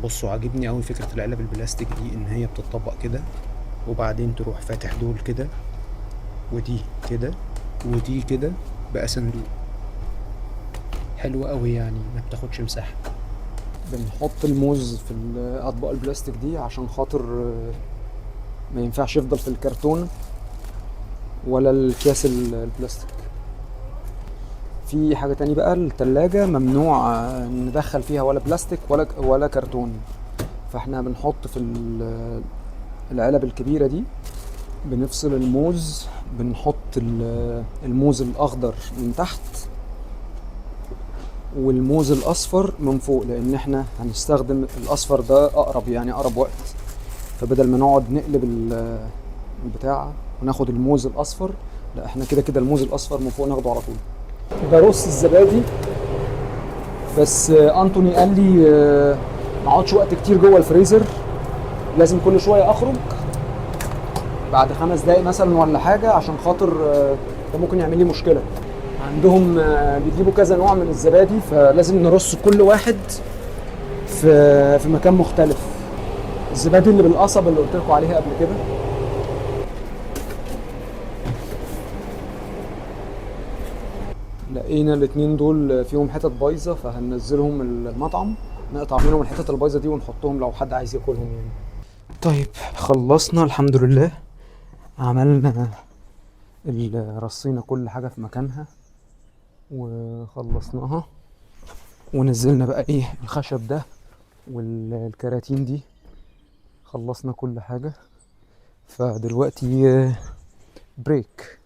بصوا، عاجبني قوي فكرة العلب البلاستيك دي، ان هي بتطبق كده وبعدين تروح فاتح دول كده ودي كده ودي كده، بقى صندوق حلو قوي يعني، ما بتاخدش مساحة. بنحط الموز في الاطباق البلاستيك دي عشان خاطر ما ينفعش يفضل في الكرتون ولا الكياس البلاستيك. في حاجة تاني بقى، التلاجة ممنوع ندخل فيها ولا بلاستيك ولا كرتون، فاحنا بنحط في العلب الكبيرة دي. بنفصل الموز، بنحط الموز الأخضر من تحت والموز الأصفر من فوق، لأن احنا هنستخدم الأصفر ده أقرب، يعني أقرب وقت، فبدل ما نقعد نقلب البتاع وناخد الموز الأصفر، لا احنا كده كده الموز الأصفر من فوق ناخده على طول. برص الزبادي، بس أنتوني قال لي ما اقعدش وقت كتير جوه الفريزر، لازم كل شوية أخرج بعد 5 دقايق مثلا ولا حاجة، عشان خاطر ده ممكن يعمل لي مشكلة. عندهم بيجيبوا كذا نوع من الزبادي، فلازم نرص كل واحد في مكان مختلف. الزبادي اللي بالقصب اللي قلت لكم عليها قبل كده. لقينا الاتنين دول فيهم حتت بايظة، فهننزلهم المطعم نقطع منهم الحتت البايظة دي ونحطهم لو حد عايز ياكلهم يعني. خلصنا الحمد لله، عملنا رصينا كل حاجة في مكانها وخلصناها، ونزلنا بقى الخشب ده والكراتين دي، خلصنا كل حاجة. فدلوقتي break.